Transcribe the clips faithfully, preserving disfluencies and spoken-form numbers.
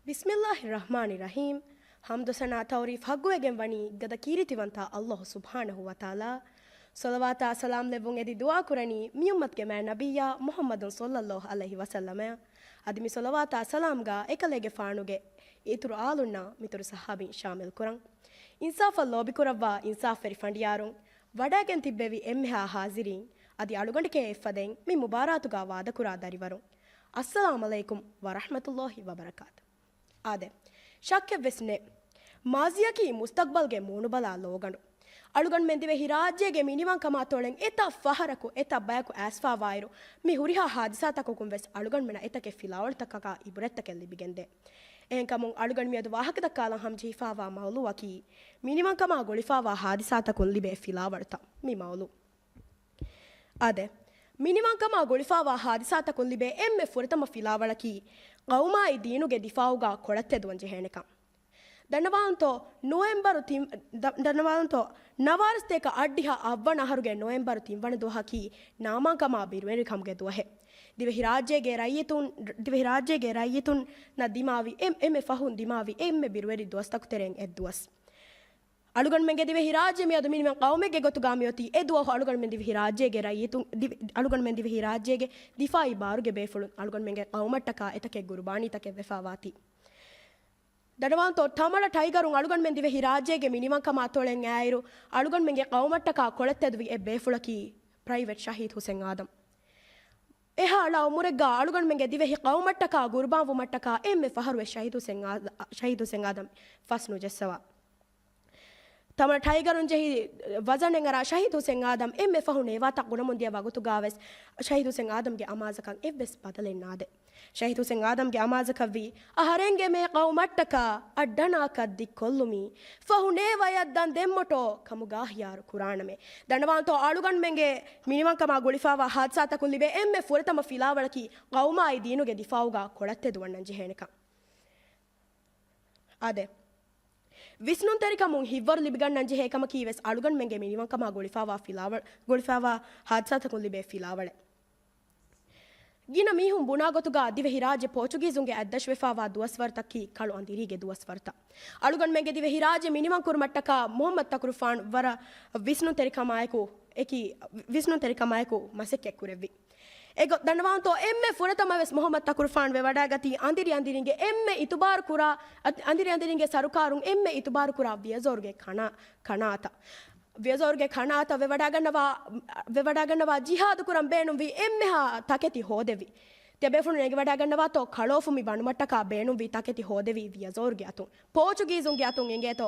ބިސްމިއްލާހި ރަޙްމާނި ރަޙީމް. ޙަމްދު ސަނާ ތަޢުރީފް ޙައްޤުވެގެން ވަނީ ގަދަ ކީރިތިވަންތާ ﷲ ސުބްޙާނަހޫ ވަތަޢާލާ. ޞަލަވާތާ ސަލާމް ލެއްވުން އެދި ދުޢާ ކުރަނީ މިއުއްމަތުގެ މާތް ނަބިއްޔާ މުޙައްމަދު ޞައްލައްލާހު ޢަލައިހި ވަސައްލަމަށް. އަދި މި ޞަލަވާތާ ސަލާމްގަ އެކަލޭގެފާނުގެ އިތުރު އާލުންނާ މިތުރު ޞަޙާބީން ޝާމިލް ކުރަން. އިންސާފަށް ލޯބިކުރައްވާ އިންސާފްވެރި ފަނޑިޔާރުން، ވަޑައިގެން ތިއްބެވި އެންމެހާ ޙާޟިރީން، އަދި އަޅުގަނޑެކޭ އެއްފަދައިން މި މުބާރާތުގަ ވާދަކުރާ ދަރިވަރުން، އައްސަލާމް ޢަލައިކުމް ވަރަޙްމަތުﷲ ވަބަރަކާތު. އާދެ، ޝައްކެއްވެސް ނެތް. މާޒީއަކީ މުސްތަޤްބަލްގެ މޫނުބަލާ ލޯގަނޑު. އަޅުގަނޑުމެން ދިވެހިރާއްޖޭގެ މިނިވަންކަމާ ތޮޅެން އެތައް ފަހަރަކު، އެތައް ބަޔަކު އައިސްފާވާއިރު، މި ހުރިހާ ހާދިސާތަކަކުން ވެސް އަޅުގަނޑުމެނަށް އެތަކެއް ފިލާވަޅުތަކަކާ އިބުރަތްތަކެއް ލިބިގެންދޭ. އެހެންކަމުން އަޅުގަނޑު މިއަދު ވާހަކަދައްކާލަން ހަމަޖެހިފާވާ މައުޟޫޢަކީ، މިނިވަންކަމާ ގުޅިފާވާ ހާދިސާތަކުން ލިބޭ ފިލާވަޅުތައް. މި މައުޟޫޢު. އާދެ، މިނިވަންކަމާ ގުޅިފާވާ ހާދިސާތަކުން ލިބޭ އެންމެ ފުރަތަމަ ފިލާވަޅަކީ، ޤައުމާއި ދީނުގެ ދިފާޢުގަ ކޮޅަށް ތެދުވަން ޖެހޭނެކަން. ދަންނަވާންތޯ، ނޮވެމްބަރު ތިން، ދަ-، ދަންނަވާންތޯ، ނަވާރަސަތޭކަ އަށްޑިހަ އަށްވަނަ އަހަރުގެ ނޮވެމްބަރު ތިންވަނަ ދުވަހަކީ، ނާމާންކަމާ ބިރުވެރިކަމުގެ ދުވަހެއް. ދިވެހިރާއްޖޭގެ ރައްޔިތުން، ދިވެހިރާއްޖޭގެ ރައްޔިތުންނަށް ދިމާވި އެ-، އެންމެ ފަހުން ދިމާވި އެންމެ ބިރުވެރި ދުވަސްތަކު ތެރެއިން އެއްދުވަސް. އަޅުގަނޑުމެންގެ ދިވެހިރާއްޖެ މިއަދު މިނިވަން ޤައުމެއްގެ ގޮތުގަ މިއޮތީ. އެ ދުވަހު އަޅުގަނޑުމެން ދިވެހިރާއްޖޭގެ ރައްޔިތުން، ދިވެ-، އަޅުގަނޑުމެން ދިވެހިރާއްޖޭގެ ދިފާޢީ ބާރުގެ ބޭފުޅުން އަޅުގަނޑުމެންގެ ޤައުމަށްޓަކާ އެތަކެއް ޤުރުބާނީތަކެއް ވެފާ ވާތީ. ދަންނަވާންތޯ، ތަމަންނަ ޓައިގަރުން އަޅުގަނޑުމެން ދިވެހިރާއްޖޭގެ މިނިވަންކަމާ ތޮޅެން އައިއިރު، އަޅުގަނޑުމެންގެ ޤައުމަށްޓަކާ ކޮޅަށް ތެދުވި އެއް ބޭފުޅަކީ ޕްރައިވެޓް ޝަހީދު ހުސެން އާދަމް. އެހާ އަޅާ އުމުރެއްގަ އަޅުގަނޑުމެންގެ ދިވެހި ޤައުމަށްޓަކާ ޤުރުބާންވުމަށްޓަކާ އެންމެ ފަހަރުވެސް ޝަހީދު ހުސެން އާ-، ޝަހީދު ހުސެން އާދަމް ފަސް ނުޖައްސަވާ. ތަމަން ޓައިގަރުން ޖެހި ވަޒަނެއް އަރާ ޝަހީދު ހުސެން އާދަމް އެންމެ ފަހު ނޭވާތައް ގުނަމުން ދިޔަ ވަގުތުގަވެސް ޝަހީދު ހުސެން އާދަމްގެ އަމާޒަކަށް އެއްވެސް ބަދަލެއް ނާދޭ. ޝަހީދު ހުސެން އާދަމްގެ އަމާޒަކަށްވީ، އަހަރެންގެ މޭ ޤައުމަށްޓަކާ އައްޑަނާކަށް ދިއްކޮށްލުމީ، ފަހު ނޭވަޔަށް ދަން ދެއްމޮޓޯ ކަމުގާ ހިޔާރު ކުރާނަމޭ. ދަންނަވާންތޯ، އަޅުގަނޑުމެންގެ މިނިވަންކަމާ ގުޅިފާވާ ހާދިސާތަކުން ލިބޭ އެންމެ ފުރަތަމަ ފިލާވަޅަކީ ޤައުމާއި ދީނުގެ ދިފާޢުގަ ކޮޅަށް ތެދުވަންނަން ޖެހޭނެކަން. އާދެ. ވިސްނުންތެރިކަމުން ހިތްވަރު ލިބިގަންނަން ޖެހޭ ކަމަކީ ވެސް އަޅުގަނޑުމެންގެ މިނިވަންކަމާ ގުޅިފާވާ ފިލާވަޅ-، ގުޅިފާވާ ހާދިސާތަކުން ލިބޭ ފިލާވަޅެއް. ގިނަ މީހުން ބުނާ ގޮތުގަ ދިވެހިރާއްޖެ ޕޯޗުގީޒުންގެ އަތްދަށުވެފާވާ ދުވަސްވަރުތަކީ ކަޅު އަނދިރީގެ ދުވަސްވަރުތައް. އަޅުގަނޑުމެންގެ ދިވެހިރާއްޖެ މިނިވަން ކުރުމަށްޓަކާ މުޙައްމަދު ތަކުރުފާނު ވަރަށް ވިސްނުންތެރިކަމާއެކު އެކި، ވިސްނުންތެރިކަމާއެކު މަސައްކަތް ކުރެއްވި. އެގޮ-، ދަންނަވާންތޯ އެންމެ ފުރަތަމަ ވެސް މުޙައްމަދު ތަކުރުފާނު ވެވަޑައިގަތީ އަނދިރި އަނދިރިންގެ އެންމެ އިތުބާރު ކުރާ، އަ-، އަނދިރި އަނދިރިންގެ ސަރުކާރުން އެންމެ އިތުބާރު ކުރާ ވިޔަޒޯރުގެ ކަނާ-، ކަނާތައް. ވިޔަޒޯރުގެ ކަނާތައް ވެވަޑައިގަންނަވާ، ވެވަޑައިގަންނަވާ ޖިހާދު ކުރަން ބޭނުންވީ އެންމެހާ ތަކެތި ހޯދެވި. ތިޔަބޭފުޅުން އެނގިވަޑައިގަންނަވާތޯ ކަޅޯފުމި ބަނުމަށްޓަކާ ބޭނުންވީ ތަކެތި ހޯދެވީ ވިޔަޒޯރުގެ އަތުން. ޕޯޗުގީޒުންގެ އަތުން އެނގޭތޯ.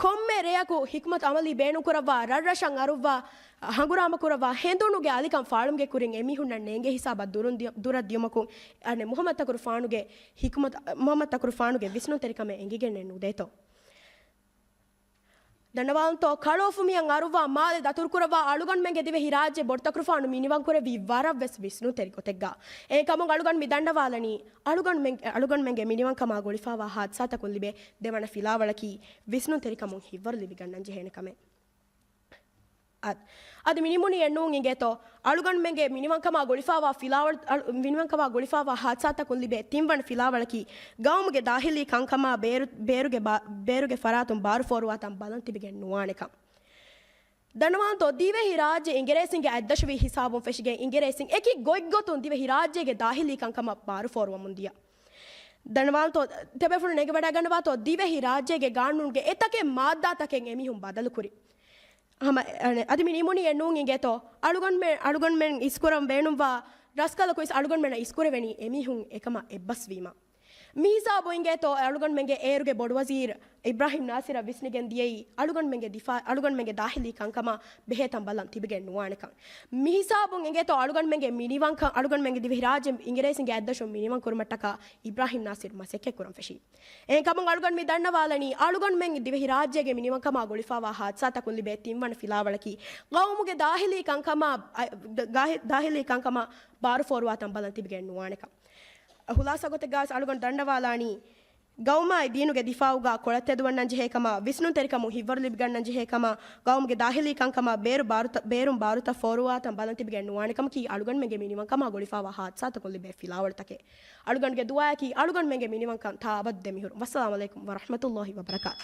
ކޮންމެ ރެޔަކު ޙިކްމަތު ޢަމަލީ ބޭނުންކުރައްވާ، ރަށްރަށަށް އަރުއްވާ، ހަނގުރާމަކުރައްވާ، ހެނދުނުގެ އަލިކަން ފާޅުމުގެ ކުރިން އެމީހުންނަށް ނޭނގޭ ހިސާބަށް ދުރުން ދިޔަ-، ދުރަށް ދިޔުމަކުން އަނެއް މުޙައްމަދު ތަކުރުފާނުގެ ޙިކްމަތު، މުޙައްމަދު ތަކުރުފާނުގެ ވިސްނުންތެރިކަމެއް އެނގިގެންނެއް ނުދޭތޯ. ދަންނަވާންތޯ، ކަޅޯފުމިއަށް އަރުއްވާ މާލެ ދަތުރުކުރައްވާ އަޅުގަނޑުމެންގެ ދިވެހިރާއްޖެ ބޮޑުތަކުރުފާނު މިނިވަންކުރެއްވީ ވަރަށްވެސް ވިސްނުންތެރި ގޮތެއްގަ. އެހެންކަމުން އަޅުގަނޑު މި ދަންނަވާލަނީ، އަޅުގަނޑުމެން، އަޅުގަނޑުމެންގެ މިނިވަންކަމާ ގުޅިފާވާ ހާދިސާތަކުން ލިބޭ ދެވަނަ ފިލާވަޅަކީ، ވިސްނުންތެރިކަމުން ހިތްވަރު ލިބިގަންނަން ޖެހޭނެ ކަމެއް. އަދް، އަދި މި ނިމުނީ އެއްނޫން އިނގޭތޯ، އަޅުގަނޑުމެންގެ މިނިވަންކަމާ ގުޅިފާވާ ފިލާވަޅު، އަޅު-، މިނިވަންކަމާ ގުޅިފާވާ ހާދިސާތަކުން ލިބޭ ތިންވަނަ ފިލާވަޅަކީ، ގައުމުގެ ދާހިލީ ކަންކަމާ ބޭރު-، ބޭރުގެ ބާ-، ބޭރުގެ ފަރާތުން ބާރު ފޯރުވާތަން ބަލަން ތިބިގެން ނުވާނެކަން. ދަންނަވާންތޯ، ދިވެހިރާއްޖެ އިނގިރޭސިންގެ އަތްދަށުވި ހިސާބުން ފެށިގެން އިނގިރޭސިން އެކި ގޮތްގޮތުން ދިވެހިރާއްޖޭގެ ދާހިލީ ކަންކަމަށް ބާރު ފޯރުވަމުން ދިޔަ. ދަންނަވާންތޯ، ތިޔަބޭފުޅުން އެނގިވަޑައިގަންނަވާތޯ، ދިވެހިރާއްޖޭގެ ގާނޫނުގެ އެތަކެއް މާއްދާތަކެއް އެމީހުން ބަދަލުކުރި. ހަމަ، އަނެ، އަދި މި ނިމުނީ އެއްނޫން އިނގޭތޯ، އަޅުގަނޑުމެން، އަޅުގަނޑުމެން އިސްކުރަން ބޭނުންވާ ރަސްކަލަކު އިސް އަޅުގަނޑުމެންނަށް އިސްކުރެވެނީ އެމީހުން އެކަމަށް އެއްބަސްވީމަ. މިހިސާބު އިނގޭތޯ، އަޅުގަނޑުމެންގެ އޭރުގެ ބޮޑުވަޒީރު އިބްރާހިމް ނާސިރަށް ވިސްނިގެން ދިޔައީ، އަޅުގަނޑުމެންގެ ދިފާ-، އަޅުގަނޑުމެންގެ ދާހިލީ ކަންކަމާ ބެހޭ ތަން ބަލަން ތިބިގެން ނުވާނެކަން. މިހިސާބުން އިނގޭތޯ، އަޅުގަނޑުމެންގެ މިނިވަންކަން، އަޅުގަނޑުމެންގެ ދިވެހިރާއްޖެ އިނގިރޭސިންގެ އަތްދަށުން މިނިވަން ކުރުމަށްޓަކާ އިބްރާހިމް ނާސިރު މަސައްކަތް ކުރަން ފެށީ. އެހެންކަމުން އަޅުގަނޑު މި ދަންނަވާލަނީ، އަޅުގަނޑުމެން ދިވެހިރާއްޖޭގެ މިނިވަންކަމާ ގުޅިފާވާ ހާދިސާތަކުން ލިބޭ ތިންވަނަ ފިލާވަޅަކީ، ގައުމުގެ ދާހިލީ ކަންކަމާ، އަ، ދާހި-، ދާހިލީ ކަންކަމާ ބާރު ފޯރުވާ ތަންބަލަން ތިބިގެން ނުވާނެކަން. ހުލާސާ ގޮތެއްގަވެސް އަޅުގަނޑު ދަންނަވާލާނީ، ގައުމާއި ދީނުގެ ދިފާއުގަ ކޮޅަށް ތެދުވަންނަން ޖެހޭ ކަމަށް، ވިސްނުންތެރިކަމުން ހިތްވަރު ލިބިގަންނަން ޖެހޭ ކަމަށް، ގައުމުގެ ދާހިލީ ކަންކަމަށް ބޭރު ބާރުތަ، ބޭރުން ބާރުތައް ފޯރުވާތަން ބަލަން ތިބިގެން ނުވާނެ ކަމަކީ އަޅުގަނޑުމެންގެ މިނިވަންކަމާ ގުޅިފައިވާ ހާދިސާތަކުން ލިބޭ ފިލާވަޅުތަކެއް. އަޅުގަނޑުގެ ދުޢާއަކީ އަޅުގަނޑުމެންގެ މިނިވަންކަން ތާ އަބަދު ދެމިހުރުން. ވައްސަލާމު ޢަލައިކުމް ވަރަޙްމަތުﷲި ވަބަރަކާތު.